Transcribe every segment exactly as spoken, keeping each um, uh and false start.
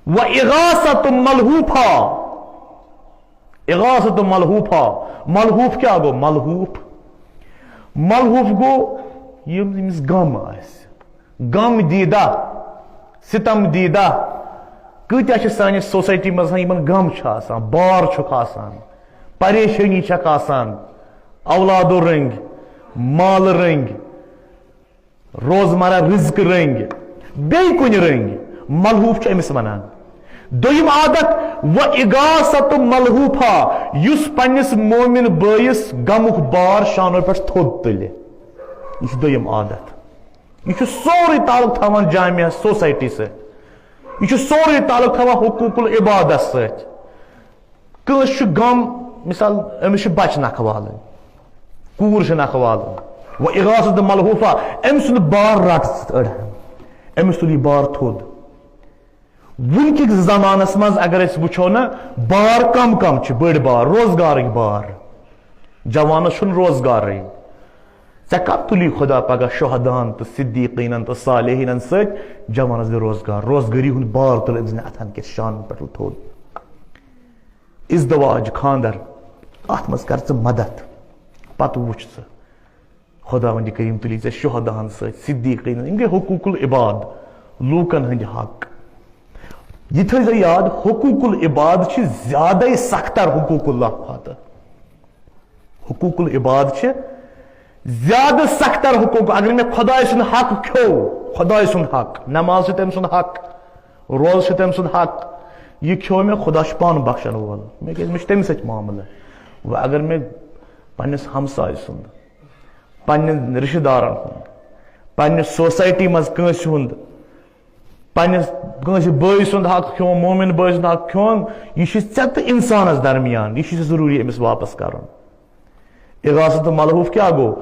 و اغاثت ملحوفہ۔ اغاثت ملحوفہ۔ ملحوف کیا گو؟ ملحوف، ملحوف گو یم یمس غم آسہِ، غم دیدہ، ستم دیدہ۔ کۭتیاہ چھِ سانہِ سوسائٹی منٛز آسان، یمن غم چھُ آسان، بار چھُکھ آسان، پریشٲنی چھکھ آسان، اولادو رٔنگۍ، مال رٔنگۍ، روزمرہ رزق رٔنگۍ، بیٚیہِ کُنہِ رٔنگۍ، ملحوف چھُ أمِس ونان۔ دوٚیِم عادت، و اغاثت ملحوفہ، یُس پننِس مومن بٲیِس غمُک بار شانو پٮ۪ٹھ تھوٚد تُلہِ۔ یہِ چھُ دوٚیِم عادت۔ یہِ چھُ سورُے تعلق تھاوان جامع سوسائٹی سۭتۍ۔ یہِ چھُ سورُے تعلق تھاوان حقوق العبادس سۭتۍ۔ کٲنٛسہِ چھُ غم، مثال، أمِس چھِ بچہِ نکھٕ والٕنۍ، کوٗر چھِ نکھٕ والٕنۍ، و اغاثت ملحوفہ، أمۍ سُنٛد بار رٹ ژٕ أڑہن، أمِس تُل یہِ بار تھوٚد۔ وٕنکِکِس زمانس منٛز اگر أسۍ وٕچھو نہ، بار کم کم چھِ، بٔڑۍ بار، روزگارٕکۍ بار، جوانس چھُنہٕ روزگارٕے۔ ژےٚ کتھ تُلی خدا پگاہ شہداہن تہٕ صدیقینن تہٕ صالحینن سۭتۍ؟ جوانس دِ روزگار، روزگٲری ہُنٛد بار تُل أمۍ سٕنٛدِ اتھن کِس شانن پٮ۪ٹھ تھوٚد۔ ازدواج، خاندر، اتھ منٛز کر ژٕ مدد، پتہٕ وٕچھ ژٕ۔ خداوند کریم تُلی ژےٚ شہداہن سۭتۍ، صدیقین، یِم گٔے حقوق العباد، لوٗکن ہٕنٛدۍ حق۔ یہِ تھٲیزیو یاد، حقوق العباد چھِ زیادَے سختر حقوق اللہ کھۄتہٕ۔ حقوق العباد چھِ زیادٕ سختر حقوق۔ اگر مےٚ خداے سُنٛد حق کھیوٚو، خداے سُنٛد حق، نماز چھِ تٔمۍ سُنٛد حق، روزٕ چھِ تٔمۍ سُنٛد حق، یہِ کھیوٚو مےٚ، خدا چھُ پانہٕ بخشن وول۔ مےٚ کیٛازِ، مےٚ چھُ تٔمِس سۭتۍ معاملہٕ۔ وۄنۍ اگر مےٚ پننِس ہمسایہِ سُنٛد، پننٮ۪ن رشتہٕ دارن ہُنٛد، پننہِ سوسایٹی منٛز کٲنٛسہِ ہُنٛد، پننِس کٲنٛسہِ بٲے سُنٛد حق کھیوٚن، مومن بٲے سُنٛد حق کھیوٚن، یہِ چھُ ژےٚ تہٕ انسانس درمیان، یہِ چھُ ژےٚ ضروٗری أمِس واپس کرُن۔ اغاثت ملحوف کیا گوٚو؟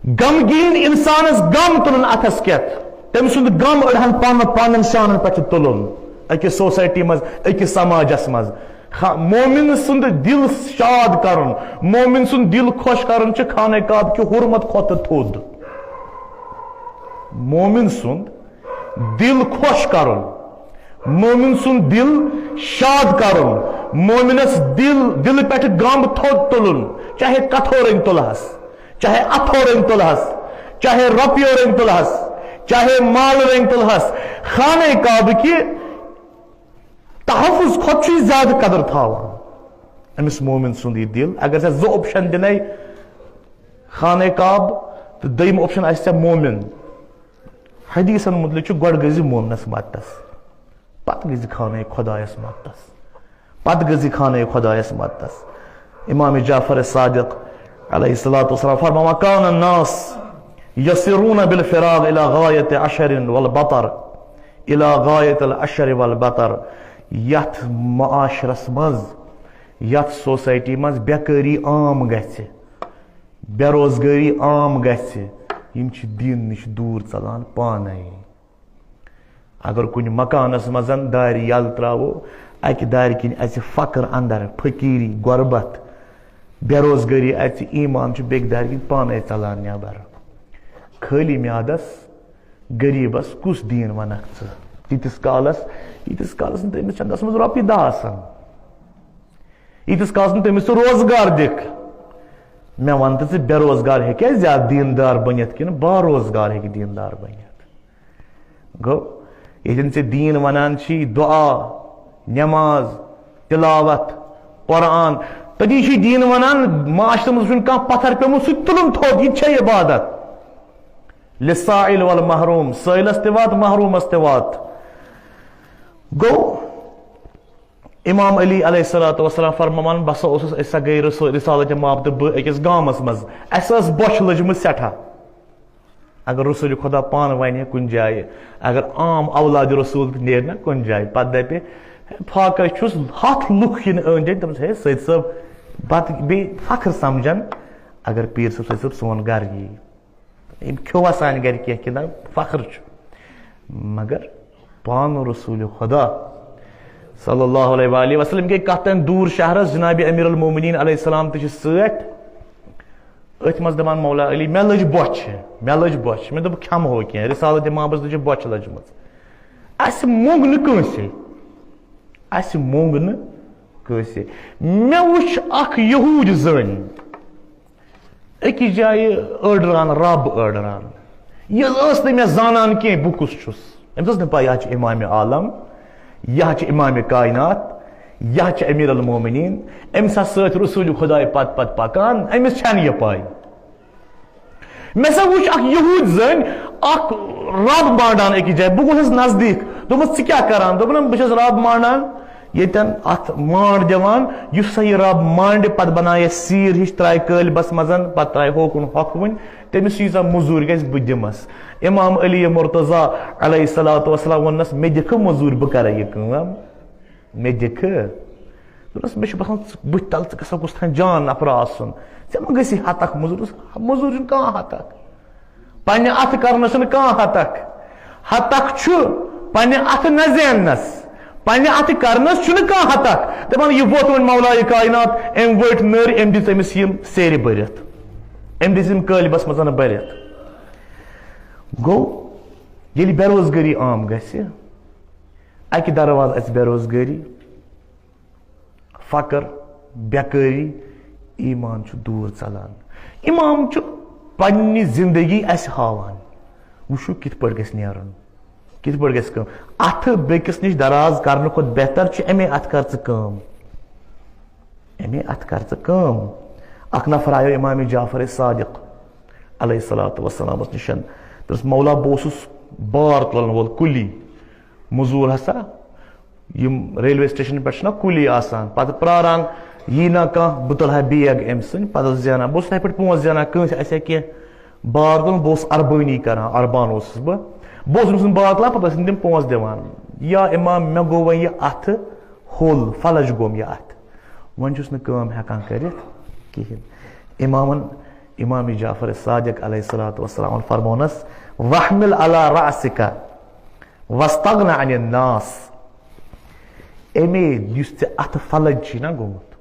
غمگیٖن انسانس غم تُلُن اتھس کٮ۪تھ، تٔمۍ سُنٛد غم أڑہن پنہٕ پنن شانن پٮ۪ٹھ تُلُن، أکِس سوسایٹی منٛز، أکِس سماجس منٛز۔ خا-، مومن سُنٛد دل شاد کرُن، مومن سُنٛد دل خۄش کرُن چھُ خانہ کعبہ کہِ حرمت کھۄتہٕ تھوٚد۔ مومن سُنٛد دل خۄش کرُن، مومن سُنٛد دل شاد کرُن، مومنس دل، دل پٮ۪ٹھ غم تھوٚد تُلُن، چاہے کتھو رٔنگۍ تُلہس، چاہے اتھو رٔنگۍ تُلہس، چاہے رۄپیو رٔنگۍ تُلہس، چاہے مال رٔنگۍ تُلہس، خانہ کعبہ کہِ تحفظ کھۄتہٕ چھُ یہِ زیادٕ قدر تھاوان أمِس مومن سُنٛد یہِ دل۔ اگر ژےٚ زٕ option دِنے، خانہ کعبہ تہٕ دوٚیِم option آسہِ ژےٚ مومن، حدیثن متعلق چھُ گۄڈٕ گٔژھۍ زِ مومنس مدتس، پتہٕ گٔژھۍ زِ خانہ خدایس مدتس، پتہٕ گٔژھۍ زِ خانہ خدایس مدتس۔ امام جعفر صادق علیہ الصلوۃ والسلام فرماوان، کان الناس یسرون بالفراغ الی غایت عشر والبطر، الی غایت العشر والبطر۔ یتھ معاشرس منٛز، یتھ سوسائٹی منٛز بیکٲری عام گژھِ، بے روزگٲری عام گژھِ، یِم چھِ دین نِش دوٗر ژلان پانے۔ اگر کُنہِ مکانس منٛز دارِ یلہٕ ترٛاوو، اکہِ دارِ کِنۍ اژِ فقر اندر، فقیری، غربت، بے روزگٲری اژِ، ایمان چھُ بیٚکہِ دارِ کِنۍ پانے ژلان نٮ۪بر۔ خٲلی میادس غریبس کُس دین ونکھ ژٕ؟ تیٖتِس کالس، ییٖتِس کالس نہٕ تٔمِس چندس منٛز رۄپیہِ دہ آسن، ییٖتِس کالس نہٕ تٔمِس ژٕ روزگار دِکھ۔ مےٚ ون تہٕ ژٕ، بے روزگار ہیٚکیٛاہ زیادٕ دیٖندار بٔنِتھ کِنہٕ با روزگار ہیٚکہِ دیٖندار بٔنِتھ؟ گوٚو، ییٚتٮ۪ن ژےٚ دیٖن ونان چھی، دعا، نماز، تلاوت، قرآن، تٔتی چھی دیٖن ونان، معاشرس منٛز چھُنہٕ کانٛہہ پتھر پیومُت، سُہ تہِ تُلُن تھوٚد، یہِ تہِ چھےٚ عبادت۔ للسائل والمحروم، سٲیلس تہِ وات، محرومس تہِ وات۔ گوٚو، امام علی علیہ الصلوۃ والسلام فرماوان، بہٕ ہسا اوسُس، أسۍ ہسا گٔے رسول، رسالت ماب تہٕ بہٕ أکِس گامس منٛز، اسہِ ٲس بۄچھِ لٔجمٕژ سٮ۪ٹھاہ۔ اگر رسول خدا پانہٕ ونہِ کُنہِ جایہِ، اگر عام اولاد رسول تہِ نیرِ نہ کُنہِ جایہِ، پتہٕ دپہِ، فاقے چھُس، ہتھ لُکھ یِن أنٛدۍ أنٛدۍ، تٔمِس، ہے سید صٲب، پتہٕ بیٚیہِ فخر سمجھن، اگر پیٖر صٲب، سید صٲب سون گرٕ یی۔ أمۍ کھیوٚوا سانہِ گرِ کینٛہہ کِنہٕ نہ؟ فخر چھُ۔ مگر پانہٕ رسول خدا صلی اللہ علیہ وآلہ وسلم گٔے کتھ تام دوٗر شہرس، جناب امیر المومنین علیہ السلام تہِ چھِ سۭتۍ۔ أتھۍ منٛز دپان مولا علی، مےٚ لٔج بۄچھِ، مےٚ لٔج بۄچھِ۔ مےٚ دوٚپ، کھٮ۪مہٕ ہو کینٛہہ، رسالت امامس لٔج بۄچھِ لٔجمٕژ۔ اسہِ موٚنگ نہٕ کٲنٛسے۔ اَسہِ مونٛگ نہٕ کٲنٛسہِ۔ مےٚ وٕچھ اکھ یہوٗدۍ زٔنۍ أکِس جایہِ أڑران، رب أڑران۔ یہِ ٲس نہٕ مےٚ زانان کینٛہہ، بہٕ کُس چھُس۔ أمِس ٲس نہٕ پَے، یہِ ہا چھِ امام عالم، یہِ ہا چھِ امام کائنات، یہِ ہا چھِ امیر المومنین، أمِس ہا سۭتۍ رسول خداے پتہٕ پتہٕ پکان، أمِس چھَنہٕ یہِ پَے۔ مےٚ سا وٕچھ اکھ یہوٗدۍ زٔنۍ، اکھ رب مانڈان أکِس جایہِ۔ بہٕ گوٚوُس نزدیٖک، دوٚپمَس، "ژٕ کیٛاہ کران؟" دوٚپُن، "بہٕ چھَس رب مانڈان، ییٚتٮ۪ن اتھ مانڈ دِوان، یُس سا یہِ رب مانڈِ، پتہٕ بنایہِ سیٖر ہِش، ترٛایہِ قٲلبَس منٛز، پتہٕ ترٛایہِ ہوکُن ہۄکھوٕنۍ، تٔمِس ییٖژاہ مٔزوٗرۍ گژھِ، بہٕ دِمَس۔" امام علی مرتضیٰ علیہ الصلوۃ والسلام ووٚننَس، "مےٚ دِکھٕ مٔزوٗرۍ، بہٕ کرٕ یہِ کٲم، مےٚ دِکھٕ۔" دوٚپنَس، "مےٚ چھُ باسان، ژٕ بٕتھِ تَل ژٕ گژھکھ کُس تام جان نفرا آسُن، ژےٚ ما گژھی ہتکھ مٔزوٗرۍ؟" دوٚپنَس، "مٔزوٗرۍ چھُنہٕ کانٛہہ ہتکھ، پننہِ اَتھٕ کرنَس چھُنہٕ کانٛہہ ہتکھ۔ ہتکھ چھُ پننہِ اَتھٕ نہ زیننَس، پننہِ اَتھٕ کرنَس چھُنہٕ کانٛہہ ہتکھ۔" دَپان، یہِ ووت وۄنۍ مولایہِ کائنات، أمۍ ؤٹۍ نٔرۍ، أمۍ دِژ أمِس یِم سیرِ بٔرِتھ، أمۍ دِژ یِم قٲلبَس منٛز بٔرِتھ۔ گوٚو، ییٚلہِ بے روزگٲری عام گژھِ، اَکہِ دروازٕ اَژِ بے روزگٲری، فقر، بیکٲری، ایمان چھُ دوٗر ژلان۔ امام چھُ پننہِ زندگی اسہِ ہاوان، وٕچھِو کِتھ پٲٹھۍ گژھِ نیرُن، کِتھ پٲٹھۍ گژھِ کٲم۔ اتھٕ بیٚکِس نِش دراز کرنہٕ کھۄتہٕ بہتر چھُ امے اتھٕ کر ژٕ کٲم، امے اتھٕ کر ژٕ کٲم۔ اکھ نفر آیو امام جعفر صادق علیہ الصلوۃ والسلامس نِش، دوٚپُس، "مولا، بہٕ اوسُس بار تُلن وول کُلی، مٔزوٗر ہسا، یِم ریلوے سٹیشن پٮ۪ٹھ چھِنہ کُلی آسان، پتہٕ پراران، یی نہ کانٛہہ، بہٕ تُلہٕ ہا بیگ أمۍ سٕنٛدۍ، پتہٕ ٲسٕس زینان، بہٕ اوسُس تِتھَے پٲٹھۍ پونٛسہٕ زینان، کٲنٛسہِ آسہِ ہا کینٛہہ بار تُلُن، بہٕ اوسُس اربٲنی کران، اربان اوسُس بہٕ، بہٕ اوسُس أمۍ سٕنٛدۍ بار تُلان، پتہٕ ٲسۍ تِم پونٛسہٕ دِوان۔ یا امام، مےٚ گوٚو وۄنۍ یہِ اتھٕ ہوٚل، فلج گوٚم یہِ اتھٕ، وۄنۍ چھُس نہٕ کٲم ہٮ۪کان کٔرِتھ کِہیٖنۍ۔" امامن، امام جعفر صادق علیہ الصلوۃ والسلام فرمونس، "واحمل علی رأسک واستغن عن الناس۔" اے مے، یُس ژےٚ اتھٕ فلج چھُے نا گوٚمُت،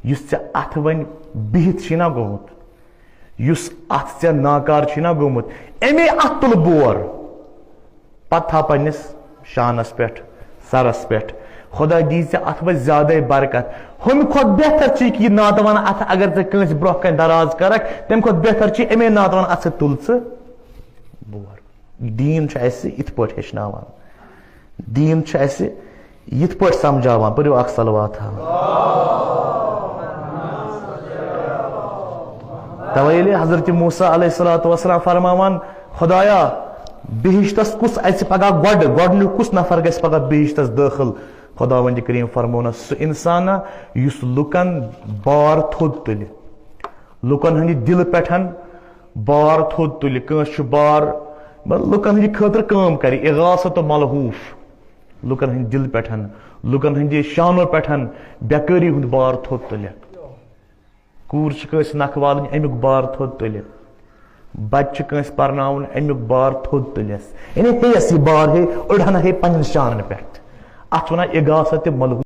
یُس ژےٚ اتھٕ وۄنۍ بِہِتھ چھُے نا گوٚمُت، یُس اتھ ژےٚ ناکار چھُے نا گوٚمُت، امے اتھ تُل بور، پتہٕ تھاو پننِس شانس پٮ۪ٹھ، سرس پٮ۪ٹھ۔ خدا دی ژےٚ اتھ منٛز زیادے برکت۔ ہُمہِ کھۄتہٕ بہتر چھُ یہِ کہِ یہِ ناتوان اتھٕ اگر ژےٚ کٲنٛسہِ برونٛہہ کنہِ دراز کرکھ، تمہِ کھۄتہٕ بہتر چھُ امے ناتوان اتھٕ سۭتۍ تُل ژٕ بور۔ دیٖن چھُ اسہِ یِتھ پٲٹھۍ ہیٚچھناوان، دیٖن چھُ اسہِ یِتھ پٲٹھۍ سمجھاوان۔ پٔرِو اکھ صلوات ہا۔ توے ییٚلہِ حضرت موسیٰ علیہ الصلوۃ والسلام فرماوان، "خدایا، بہشتس کُس اژِ پگاہ گۄڈٕ، گۄڈٕنیُک کُس نفر گژھِ پگاہ بہشتس دٲخل؟" خداوند کریم فرمونس، سُہ انسانا یُس لُکن بار تھوٚد تُلہِ، لُکن ہٕنٛدِ دِلہٕ پٮ۪ٹھ بار تھوٚد تُلہِ، کٲنٛسہِ چھُ بار، مطلب، لُکن ہٕنٛدِ خٲطرٕ کٲم کرِ، اغاثت و ملہوف، لُکن ہٕنٛدِ دِلہٕ پٮ۪ٹھ، لُکن ہٕنٛدِ شانو پٮ۪ٹھ بیکٲری ہُنٛد بار تھوٚد تُلہِ۔ کوٗر چھِ کٲنٛسہِ نکھٕ والٕنۍ، اَمیُک بار تھوٚد تُلہِ۔ بچہٕ چھِ کٲنٛسہِ پرناوُن، اَمیُک بار تھوٚد تُلٮ۪س۔ یعنی ہیٚیَس یہِ بار، ہے، أڑہَن ہے پنٛنٮ۪ن شانَن پٮ۪ٹھ۔ اَتھ چھِ وَنان اغاثت ملہوف۔